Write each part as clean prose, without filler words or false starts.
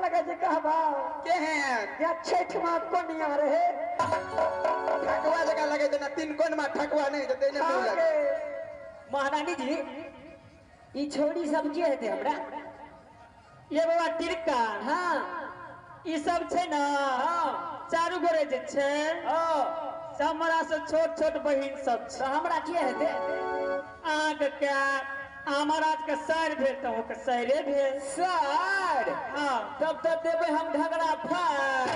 लगे जे कहबा केहन या छठ माँ कोनिया रहे ठकुआ जका लगे जेना तीन कोन में ठकुआ नहीं जेतै ने हाँ मुँह गे। महारानी जी ई छोरी सब के हेतै हमरा? ये बाबा तिरका। हाँ ई सब छै ना। हाँ चारू गोरे जे छै हाँ सब हमरा से छोट छोट बहिन सब छै। तऽ हमरा के हेतै? अहाँके क्या महाराज के सर भेल तऽ ओकर सरे भेल। सर? हाँ तब तऽ देबै हम ढगरा फाड़।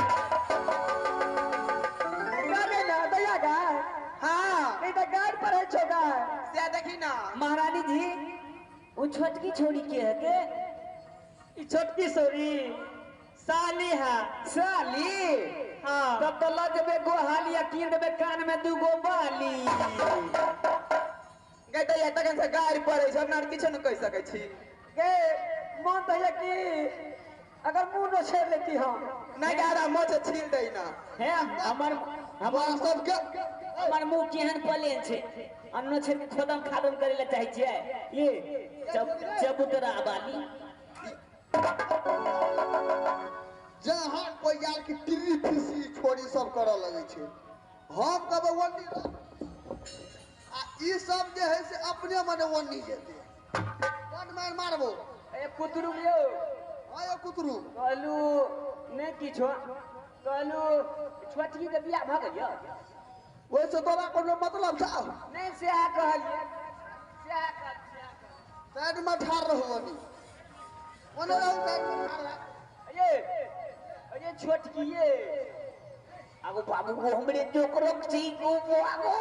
गाने ना दैया गाय। हाँ नहीं तऽ गाय पर है छो गाय। से देखी ना। महारानी जी ओ छोटकी छोरी के हेतै? ई छोटकी छोरी साली है। साली? हाँ तब तऽ लऽ जेबै गोहाली आ कीन देबै कान में दूगो बाली। गे दैया तखन से गारि पड़ै छै, अपना आर किछो नहि कहि सकै छी। गे मन तऽ होइए कि अगर मुँह न छेड़ लेती हम। नहि गारा मोछ छील दै ना। हे हमर हमर सबके हमर मुँह केहन पलेन छै, अन्नो छै के खोदम खादम करै लए चाहै छियै। ये चबूतरा बाली जहाँ कोई यार की टिर्री फीसी छोरी सब करऽ लगै छै, हम कहबै ओन्नी आ ई सब जे है से अपने मने ओन्नी जेतै। बड मार मारबो। ए कुतरू यौ। हाँ यौ कुतरू। कहलू नहि किछो, कहलू छोटकी के बियाह भऽ गेल यौ? ओहिसँ तोरा कोनो मतलब छौ? नहि सएह कहलियै, सएह कहलियै। साइड में ठाढ़ रहू ओन्नी। ओने रहू साइड में ठाढ़ रह। ये ये छोटकी ये आगो बाबू को हमरे जोकरोक छी गो बाबू।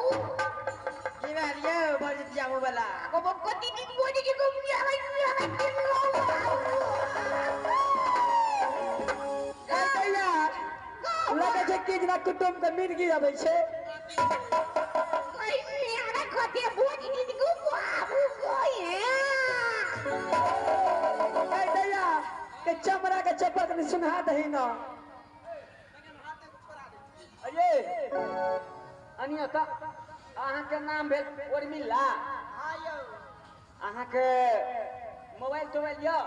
की भेल यौ भरजितिया वाला? आगो बाबू कति दिन बोली के गो बियाह है। ए दैया लगे छै कि जेना कुटुम्ब के मिर्गी अबै छै। ए दैया के चमड़ा के चप्पल कनि सुना दही ना। अरे अनिया तऽ अहाँके नाम भेल उर्मिला। हाँ यौ। अहाँके मोबाइल तोबाइल यौ?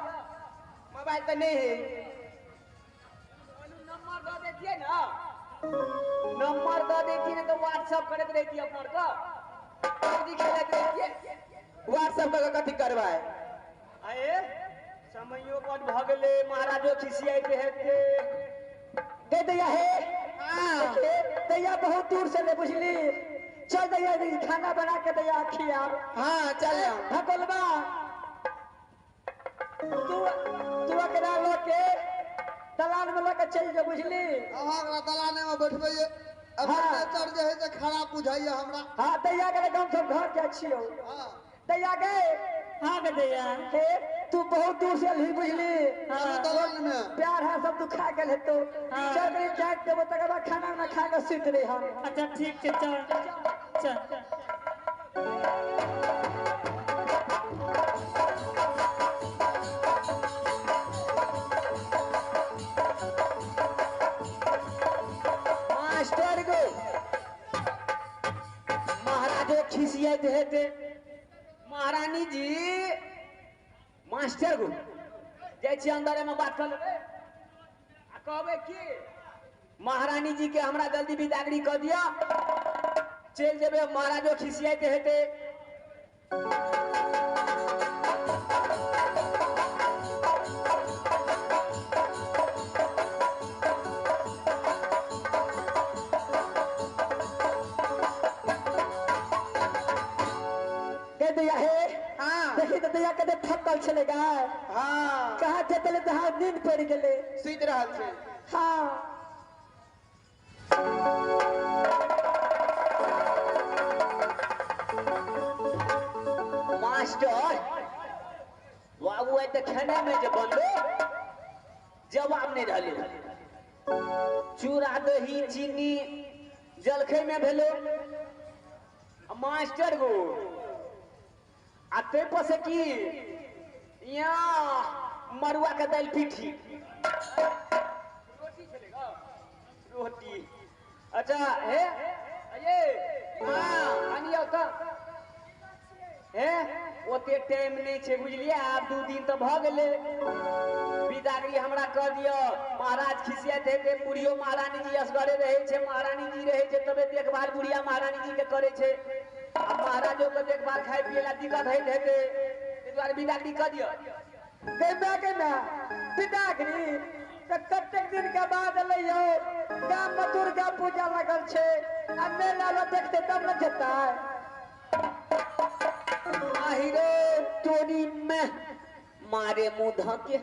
मोबाइल तऽ नहि है। नंबर दऽ दैतियै ना। नंबर दऽ दैतियै ने तऽ व्हाट्सएप करैत रहितियै अपना आरके। पबजी खेलैत रहितियै। व्हाट्सएप कऽ कथी करबै? अरे समयो बड भऽ गेलै, महाराजो खिसियाइत हेतै। दे दैया हे। हाँ दैया बहुत दूर से ले बुझली। चल दैया खाना बना के दैया खियाब। हाँ चल। भगोलबा तू तू एकरा लऽ के दलान में लऽ के चलि जो बुझली। अहाँ एकरा दलाने में बैठबै। अगर नेचर जे है से खराब बुझाइए हमरा। हाँ दैया के हम सब घर जाइ छियौ। हाँ दैया गे। हाँ गे दैया। हे तू बहुत दूर से अलही बुझली। हाँ दलान में प्यार है सब दुखा गेल हेतौ। हाँ। चल कनि जाग देबो तकर बाद खाना उना खा के सुति रही हम। अच्छा ठीक छै चल चल। मास्टर गो महाराजो खिसियाइत हेतै। महारानी जी मास्टर गो जाइ छी अंदरे में बात कऽ लेबै आ कहबै कि महारानी जी के हमरा जल्दी बिदागरी कऽ दिअ, चलि जेबै। महाराजो खिसियाइत हेतै। गे दैया हे। हाँ देखी तऽ दैया कते थकल छलै गाय। हाँ कहाँ जेतै तऽ हाँ नींद पड़ि गेलै। सुति रहल छै। हाँ मास्टर बाबू आइ तऽ खेनाइ में जे बनलो जवाब नहि रहलै। चूड़ा दही चीनी जलखै में भेलो। मास्टर गो आ ताहि पर से की यहाँ मड़ुआ के दालि पीठी रोटी छलै गो रोटी। अच्छा हे ये हाँ अनिया तऽ हे ओते टाइम नहीं छे बुझलिए आब 2 दिन तो भ गेलै बिदागरी हमरा कह दियो महाराज खिसियात हेतै बुढ़ियो महारानी जी असगरे रहै छै महारानी जी रहै छै तबे देखभाल बुढ़िया महारानी जी के करै छै आ महाराजो के देखभाल खाय पिए ला दिक्कत होइत हेतै ताहि दुआरे बिदागरी कह दियो के मैं बिदागरी त कतेक दिन के बाद एलै यौ गाम में दुर्गा पूजा लगल छै आ मेला लो देखते तब न जेतै आहिरे तोरी में मारे मुंह धके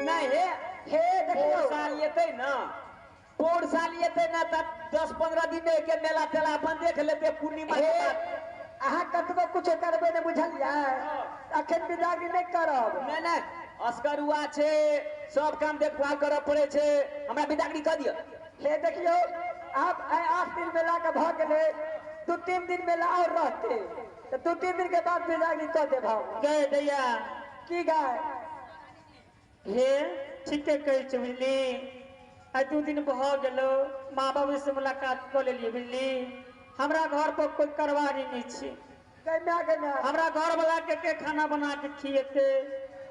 नहीं हे हे देखियौ साल एतै ना पौर साल एतै ना तब 10-15 दिन के मेला तेला अपन देख लेते पूर्णिमा के बाद अहाँ कतबो कुछ करबै ने बुझलियै अखन बिदागरी नहि करब नहीं नहीं असगरुआ छै सब काम देखभाल करऽ पड़ै छै हमरा बिदागरी कऽ दिअ हे देखियौ आब आइ 8 दिन मेला के भऽ गेलै 2-3 दिन मेला और रहते तो 2-3 दिन के बाद बिदागरी कऽ देब हम गए दैया की गाय हे ठीके कहै छै बुझली आइ 2 दिन भऽ गेलो माँ बाबू से मुलाकात कऽ लेलियै बुझली हमरा घर पर कोई करवारी नहीं छै गए हमरा घर वाला के खाना बना के खिएते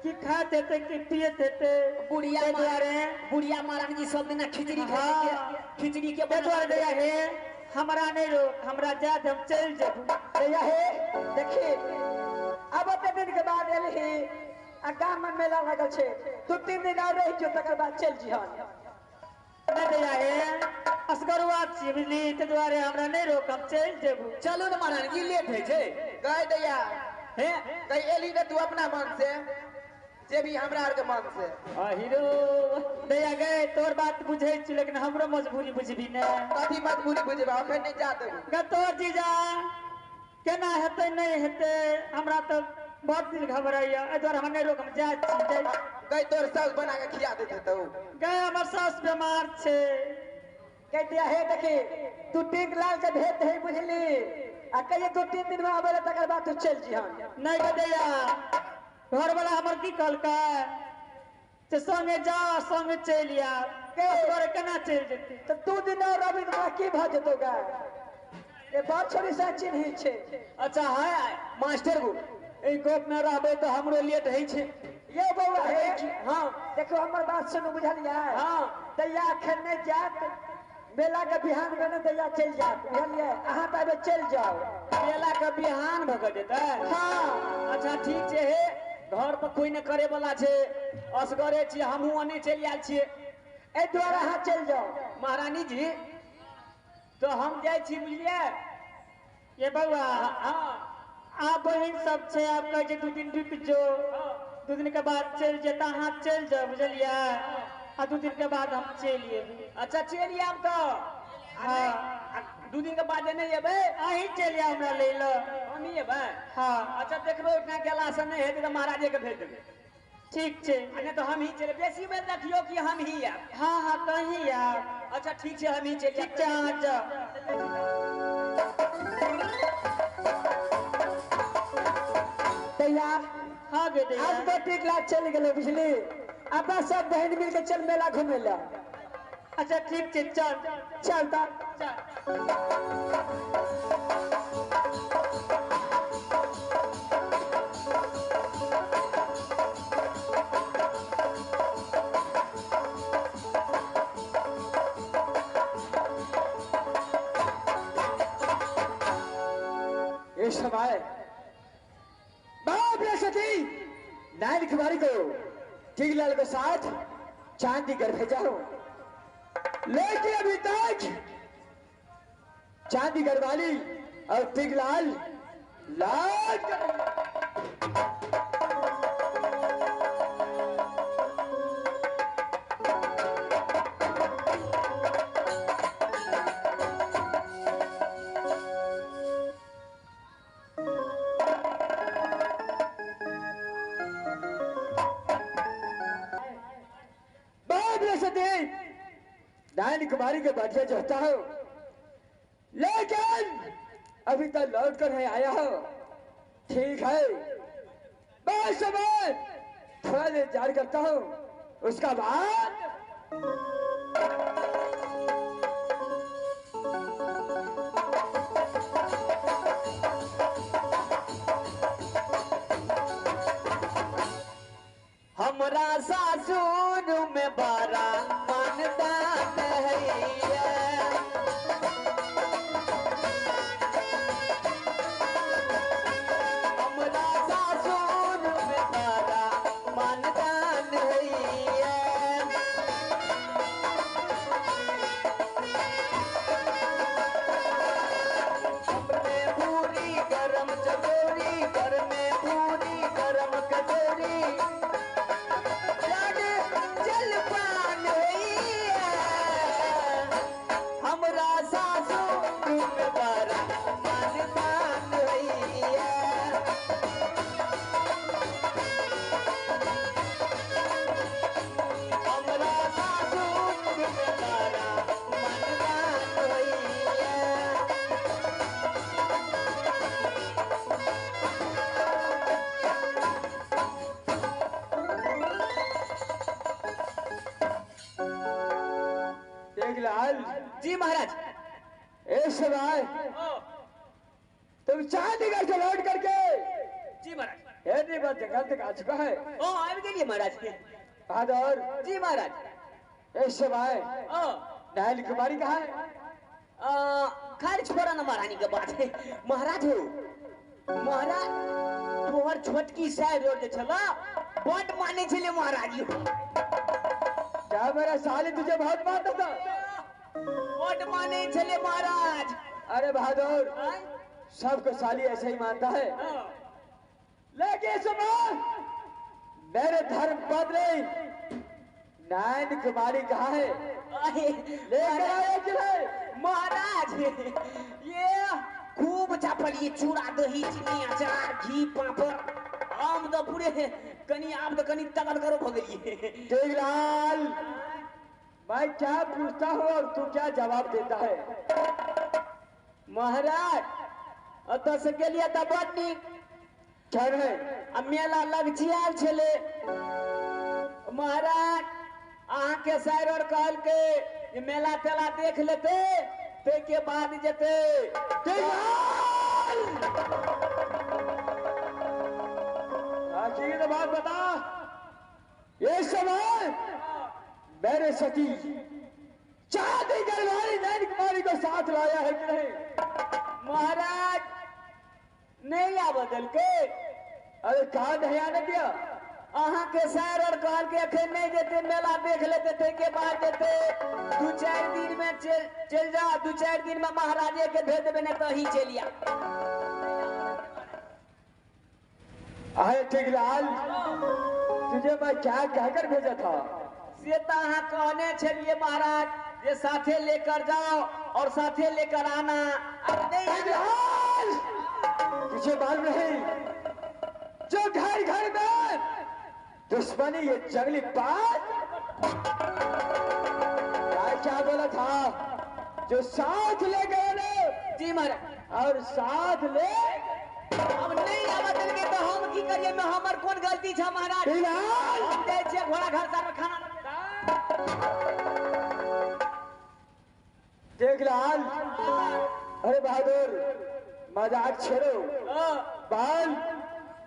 की खाते हेतै की पियत हेतै बुढ़िया दुआरे बुढ़िया महारानी जी सब दिना खिचड़ी खाइ छै खिचड़ी के दुआरे दैया हे हमरा नहीं रोक हमरा जात हम चलि जेबू दैया हे देखी अब ओते दिन के बाद एलही आ गाम में मेला लगल छै 2-3 दिन और रहि जो तकर बाद चलि जिहन नहीं दैया हे असगरुआ छियै बुझली ताहि दुआरे हमरा नहीं रोक हम चलि जेबू चलू ने महारानी जी लेट होइ छै गए दैया हे गई एली ने तू अपना मन से जे भी हमरा आर के मन से आहिरो दैया गए तोर बात बुझै छी लेकिन हमरो मजबूरी बुझबी ने कथी मजबूरी बुझबा अखन नहीं जा देबू गे तोर जीजा केना हेतै नहीं हेतै हमरा तऽ बहुत दिल घबराइया एहि दुआरे हमरा नहीं रोक हम जाइ छी गई तोर सास बना के खिया देते तो गए हमर सास बीमार छै कह दिया हे देखी तू टीक लाल के भेज दही बुझली आ कहिए 2-3 दिन में आबै ला तकर बाद तू चलि जिहन नहीं गे दैया घर वाला हमर की कहलकै जे संगे जा संगे चलि आब असगरे केना चलि जेतै तऽ 2 दिन और रहबी तऽ की भऽ जेतौ गा ए बात छोड़ी से चिन्ही छै अच्छा है मास्टर गो एहि गप में रहबै तऽ हमरो लेट होइ छै ये बौआ हे हाँ देखो हमर बात सुनू बुझलियै हाँ दैया अखन नहि जायत मेला के बिहान भेने दैया चलि जायत बुझलियै अहाँ तऽ अबै चलि जाउ मेला के बिहान भऽ के जेतै हाँ अच्छा ठीक छै हे घर पर कोई नहि करे वाला छै असगरे छियै हमहूँ ओने चलि आयल छियै एहि दुआरे अहाँ चलि जाउ महारानी जी तो हम जाइ छी बुझलियै ये बौआ हाँ आप बहिन सब छै आप कहै छै 2 दिन रुकि जो 2 दिन के बाद चलि जेता अहाँ चलि जाउ बुझलियै आ 2 दिन के बाद हम चलि एबै अच्छा चलि आयब तऽ हाँ 2 दिन के बाद नहि एबै अहीं चलि आयब हमरा लै लए हमही एबै हाँ अच्छा देखबै ओहिठिना गेलासँ नहि हेतै तऽ महाराजे के भेज देबै ठीक छै आ नहि तऽ हमही चलि बेसी बेर देखियौ कि हमही आयब हाँ हाँ कहीं आयब अच्छा ठीक छै हमही चलि ठीक छै अहाँ जाउ दैया हाँ गे दैया आज तो टीक लाल चलि गेलै बुझली अपना सब बहिन मिल के चल मेला घुमै लए अच्छा ठीक छै चल चल तऽ चल ये समय बाप सती नायन कुमारी को टीकलाल के साथ चांदीगढ़ भेजा हूं लेकिन अभी तक चांदीगढ़ वाली और टीकलाल लौट कर नायन कुमारी के बढ़िया जोता हो लेकिन अभी तक लौट कर नहीं आया हो। ठीक है, बस समय थोड़ा देर इंतजार करता हूँ, उसका बाद हमरा सासुर में बड़ा मानदान हैया। हमरा सासुर में बड़ा मानदान हैया। घर में पूरी गरम चटोरी, घर में पूरी गरम कचौरी, जलपान हैया। हमरा सासुर में बड़ा मानदान हैया। हमरा सासुर में बड़ा मानदान हैया। तेगलाल जी महाराज। ए सवाल, तुम चांदीगढ़ से लौट करके जी महाराज। ये बात जंगल तक आ चुका है। ओ आबि गेलियै महाराज। बहादुर। जी महाराज। ए सवाल, ओ नायल कुमारी कहाँ है? खैर छोड़ा ना महारानी के बात। महाराज हो, महाराज तोहर छोटकी साइड रोड जे छला बड माने छले महाराज। क्या मेरा साली तुझे बहुत मारता था? बड माने छले महाराज। अरे बहादुर, सबको साली ऐसे ही मानता है, लेकिन सुनो मेरे धर्म पत्नी नायन कुमारी कहाँ है? लेकर आया कि नहीं? महाराज ये खूब चापल, ये चूड़ा दही चीनी अचार घी पापड़ आम तो पूरे कनी आम तो कनी तगड़ करो भ गेलिए। तेगलाल, मैं क्या पूछता हूँ और तू क्या जवाब देता है? महाराज अतः से गेलिए तऽ बड नीक। क्या है? आ मेला लगचियाल छले महाराज। अहाँ के साइड और कहलकै जे मेला तेला देख लेते ताहिके बाद जेतै। तेगलाल, हकीकत बात बता। ये सवाल मेरे सती चांदीगढ़ वाली नैन कुमारी को साथ लाया है कि नहीं? महाराज नहीं आबऽ देलकै। अरे कहा नहीं आने दिया? अहाँ के साइड और कहलकै अखन नहीं जेतै, मेला देख लेते ताहिके बाद जेतै। 2-4 दिन में चलि जा, 2-4 दिन में महाराजे के भेज देबै, नहीं तऽ अहीं चलि आ। अरे टिकलाल, तुझे मैं क्या कहकर भेजा था? से तऽ अहाँ कहने छलियै महाराज जे साथे लेकर जाओ और साथे लेकर आना। अब नहीं टिकलाल, तुझे मालूम नहीं जो घर घर में दुश्मनी ये जंगली बात। मैं क्या बोला था? जो साथ ले गए ना। जी महाराज। और साथ ले अब नहीं आबऽ देलकै तऽ हम की करियै? में हमर कोन गलती छै महाराज? टिकलाल, हम जाइ छियै घोड़ा घर सार में खाना। टिकलाल, अरे बहादुर मजाक छोड़ो। बाल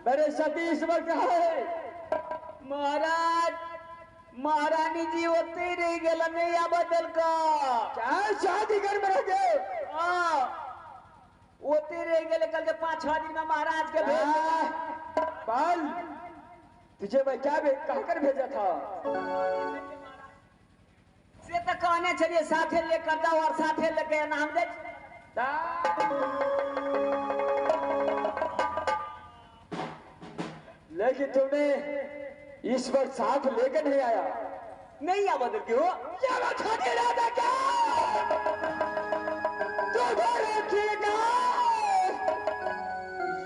मेरे सती इस वक्त कहाँ है? महाराज महारानी जी ओतै रहि गेल, नहीं आबऽ देलकै। क्या शादी घर में रह गए? ओतै रहि गेलै, कहलकै 5-6 दिन में महाराज के भेज देबै। बाल तुझे मैं क्या कहकर भेजा था? से तऽ कहने छलियै साथे लेकर जाओ और साथे लेके आना। हम जाइ छियै। लेकिन तुमने इस वक्त साथ लेकर नहीं आया। नहीं आबऽ देलकै हो। ये बात छोटी राजा क्या? तू रखेगा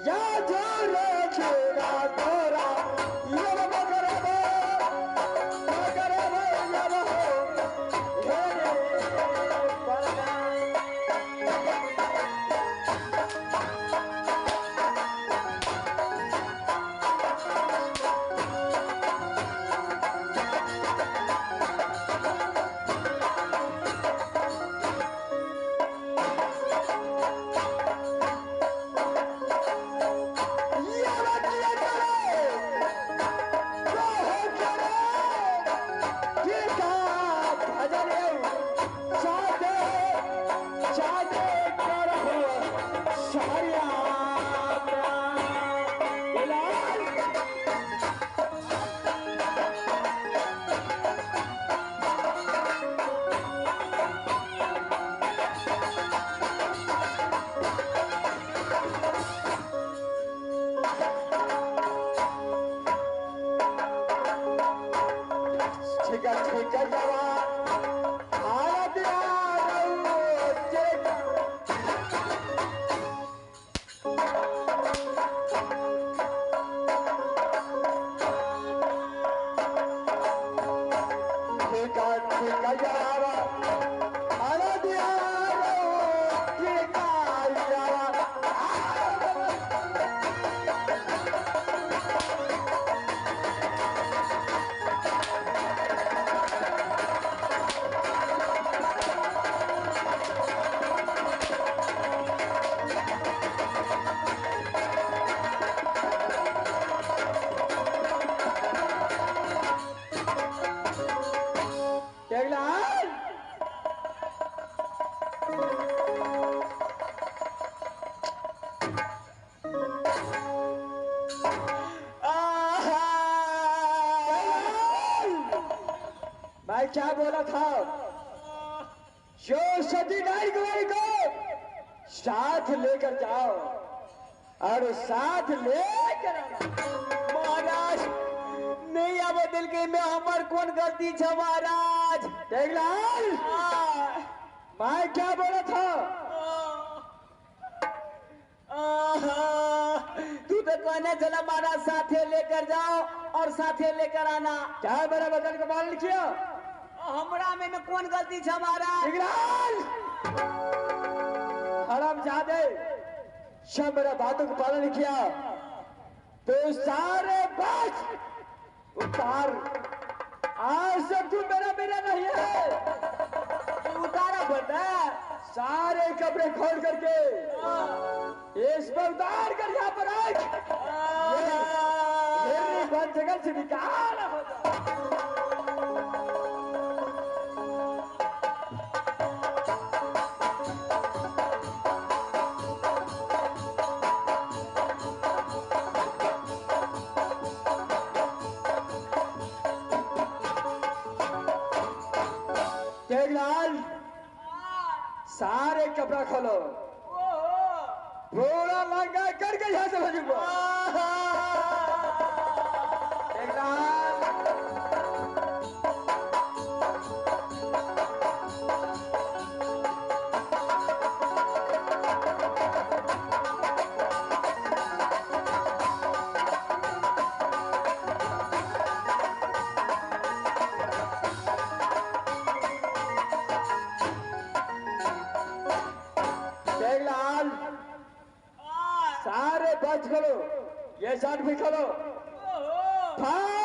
या जो रखेगा तोरा ये मगर मगर ये ठीक ठीक जवा आरदिया मैं क्या बोला था? जो सती नारी कुमारी को साथ लेकर जाओ और साथ लेकर महाराज नहीं आवे दिल के में हमर कौन गलती छे महाराज? टेकलाल मैं क्या बोला था? तू तो कहने चला महाराज साथे लेकर जाओ और साथे लेकर आना। क्या मेरा वचन को पालन किया? हमरा में कौन गलती छे महाराज? हराम जादे सब मेरा बातों को पालन किया तो सारे बात उतार। आज से तू मेरा मेरा नहीं है। उतारा पड़ता है सारे कपड़े खोल करके इस पर उतार कर यहाँ पर आए मेरी जगह से निकाल हो जाओ। सारे कपड़ा खोलो, पूरा लंगा करके यहाँ से भेजूंगा। सारे बच खोलो, ये शर्ट भी खोलो, खोलो।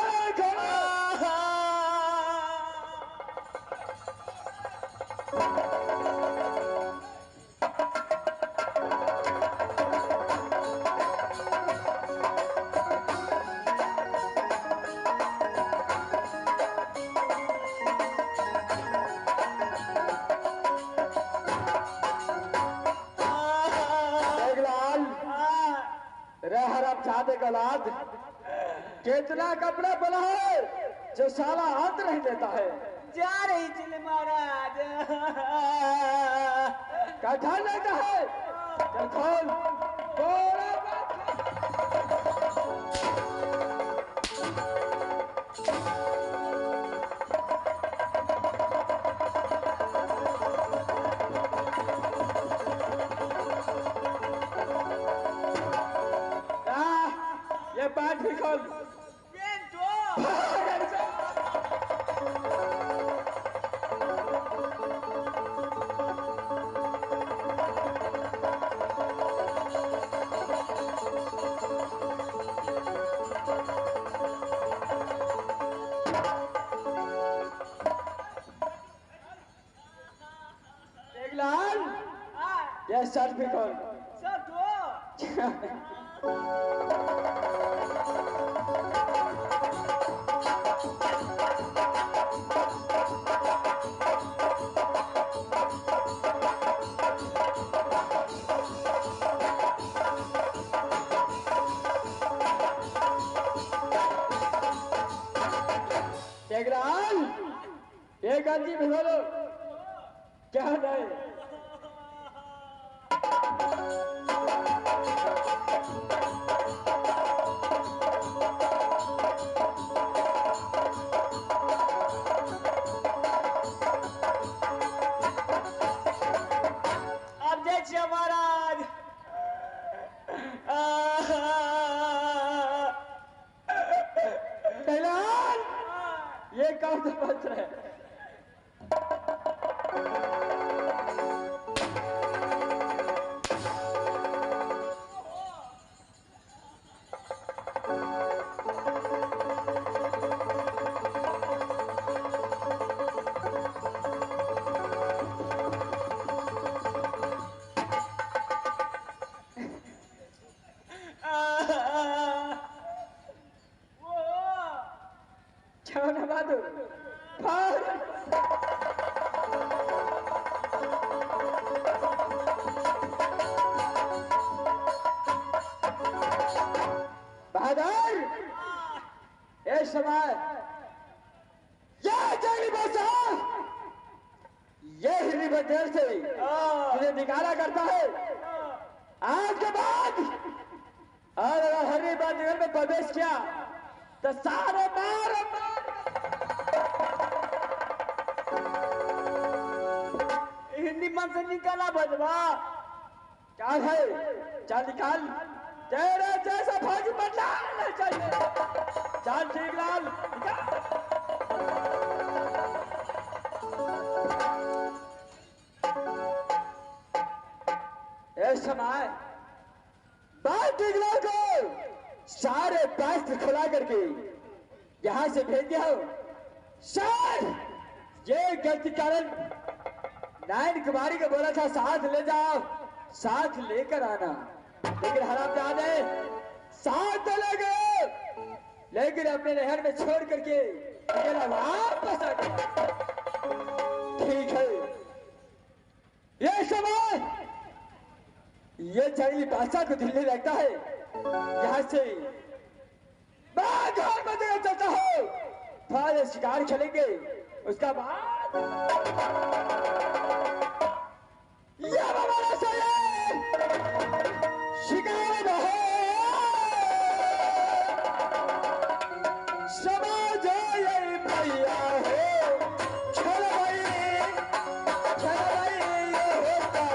औलाद कितना कपड़ा बना है जो साला हाथ नहीं देता है। जा रही चले महाराज कठा लेता है। चल खोल पैंट भी खोल। लाल ये शर्ट भी खोल। ये गंजी भी खोलो। क्या नहीं ये कौन सा मंत्र है? तुझे निकाला करता है। आज के बाद और अगर हरी बात जंगल में प्रवेश किया तो सारे मार हिंदी मन से निकाला बजवा क्या है? चल निकाल, तेरे जैसा फौजी बदला नहीं चाहिए। चल ठीक लाल निकाल। समय बात को सारे पास खुला करके यहां से भेज दिया हो। सर ये गलती कारण नायन कुमारी को बोला था साथ ले जाओ, साथ लेकर आना, लेकिन हरामजादे साथ तो ले गए लेकिन अपने नहर में छोड़ करके अकेला वापस आ गया। ठीक है, ये समय ये जंगली बादशाह को दिल्ली लगता है। यहां से मैं घर में जगह चलता हूं, थोड़ा शिकार खेलेंगे, उसका बाद ये हमारा शिकार हो समाज भैया हो चल भाई चल भाई होता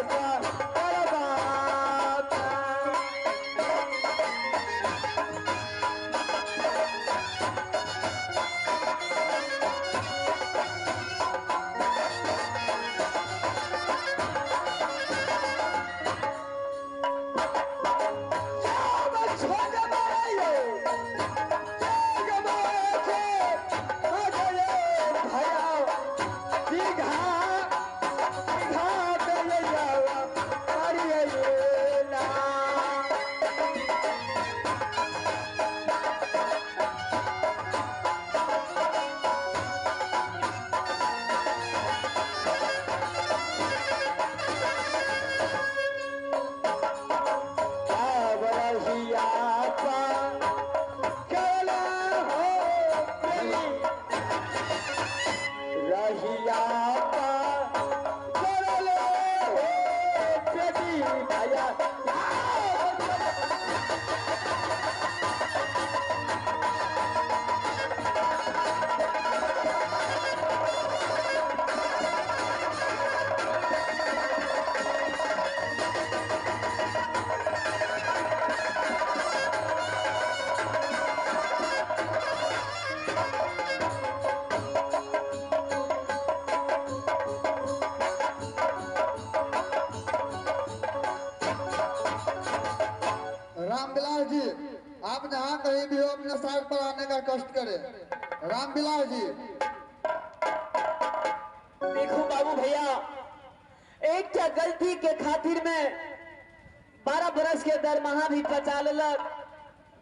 रामविलास जी, आप जहाँ कहीं भी हो अपने साइड पर आने का कष्ट करें। रामविलास जी देखो बाबू भैया, एक गलती के खातिर में 12 बरस के दरमाहा भी पचा लेलक,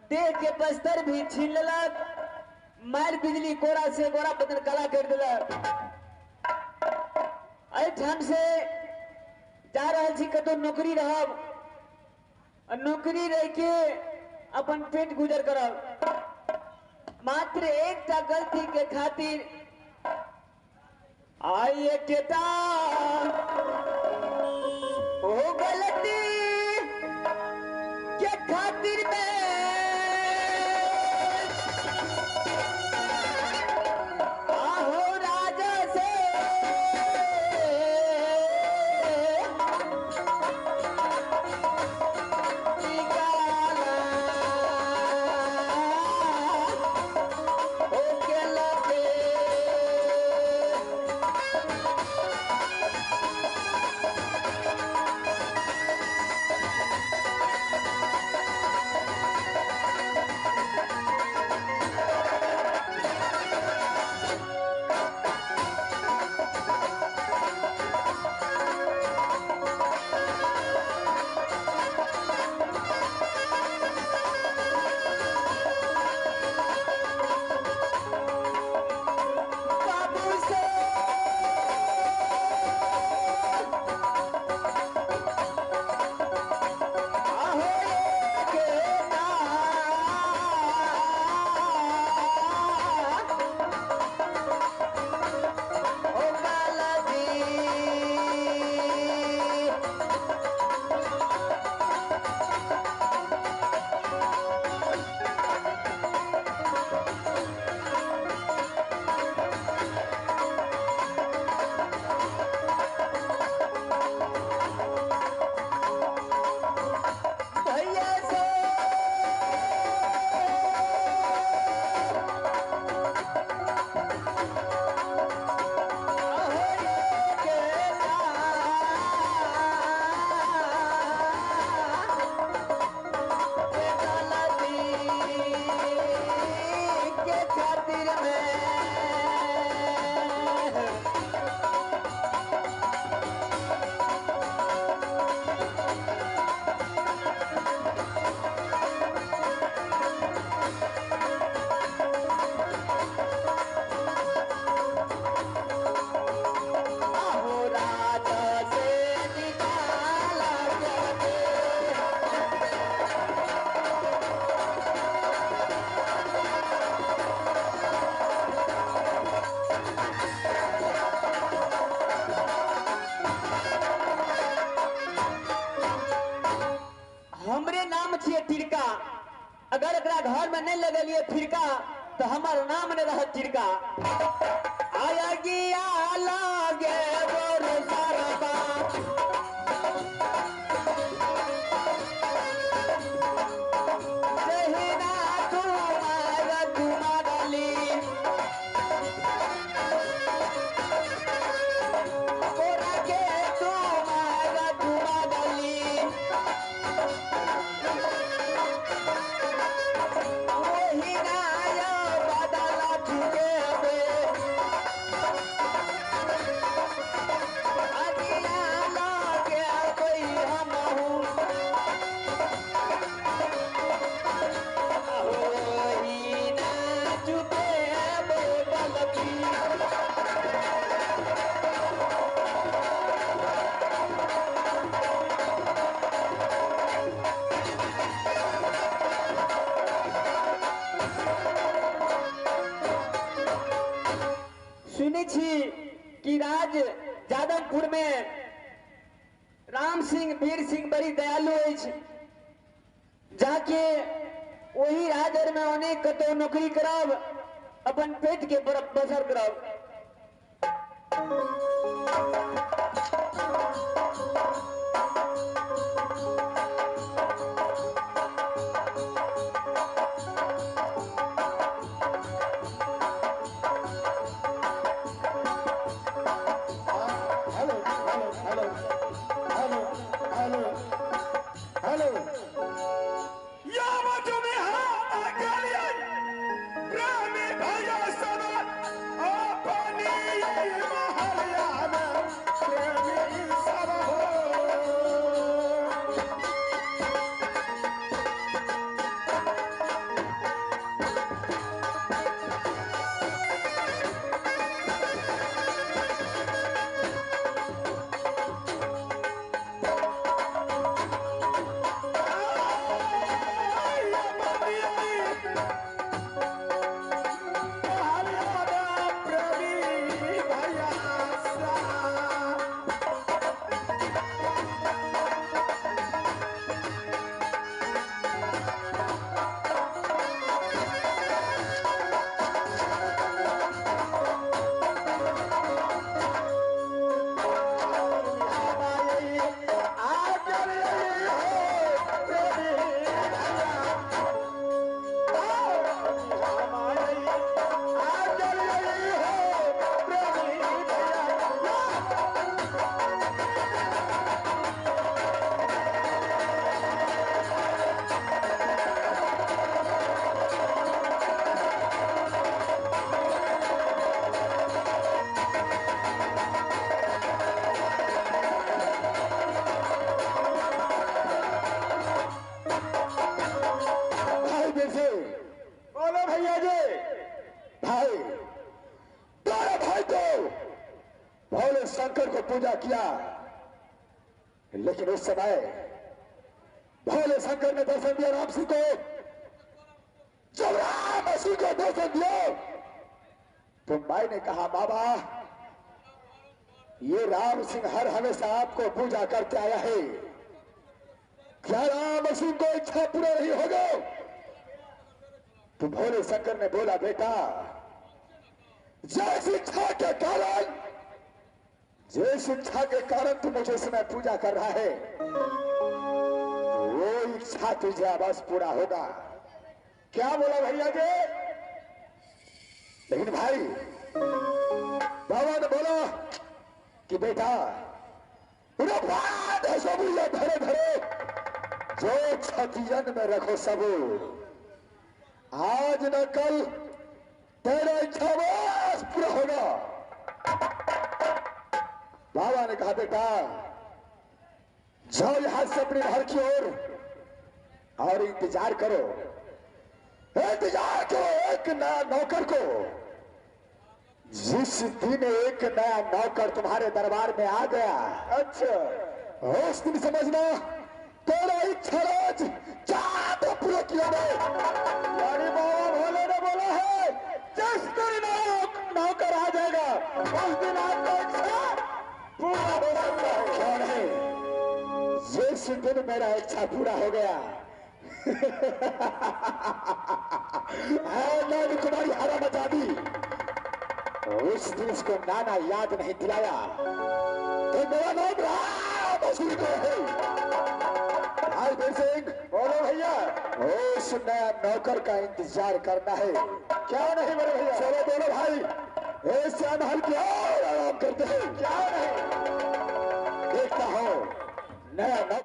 देह के बस्तर भी छीन लेलक, मार बिजली कोरा से गोरा बदन कला कर दिलक। एहिठाम से जा रहल छी कतौ नौकरी रहब, नौकरी रह के अपन पेट गुजर करब। मात्र एक गलती के खातिर आई एकटा ओ गलती के खातिर में आहो राजा से निकाला ओ के लगे। टिरका अगर एकरा घर में नहीं लगलिए फिरका तो हमार नाम नहीं रहत टिरका। आया गिया लागे बोर सरबा जहिना तुम्हार तुम्हारली कोरा के तुम्हार तुम्हारली सुनै छी कि राज जादवपुर में राम सिंह वीर सिंह बड़ी दयालु अछि, जाके वही राज में अनेक कतौ नौकरी करब अपन पेट के बसर करब। Hello hello hello hello hello hello बोलो भैया जी। भाई दोनों भाई तो भोले शंकर को पूजा किया, लेकिन उस समय भोले शंकर ने दर्शन दिया राम सिंह को। जब राम सिंह को दर्शन दिया तो भाई ने कहा, बाबा ये राम सिंह हर हमेशा आपको पूजा करते आया है, क्या राम सिंह को इच्छा पूरा नहीं होगा? तो भोले शंकर ने बोला, बेटा जय शिक्षा के कारण, जय शिक्षा के कारण तू मुझे समय पूजा कर रहा है, वो इच्छा तुझे अवश्य पूरा होगा। क्या बोला भैया जी? लेकिन भाई बाबा ने बोला कि बेटा धरे धरे जो छतियन में रखो सब, आज न कल तेरा इच्छा बस पूरा होगा। बाबा ने कहा बेटा जाओ यहां से अपने घर की ओर और इंतजार करो, इंतजार करो एक नया नौकर को। जिस दिन एक नया नौकर तुम्हारे दरबार में आ गया, अच्छा, उस दिन समझना तेरा इच्छा रोज चाँद पूरा किया गया। यानी बाबा भोले ने बोला है जिस दिन नया नौकर आ जाएगा उस दिन आपका इच्छा पूरा हो सकता है। क्यों नहीं, जिस दिन मेरा इच्छा पूरा हो गया नैन कुमारी हरा मचा दी, उस दिन उसको नाना याद नहीं दिलाया तो मेरा नाम राम है। भाई वीर सिंह बोलो भैया, उस नया नौकर का इंतजार करना है। क्या नहीं बड़े भैया, चलो बोलो भाई, ऐसे महल की और आराम करते हैं। क्या नहीं, देखता हूँ नया नौकर।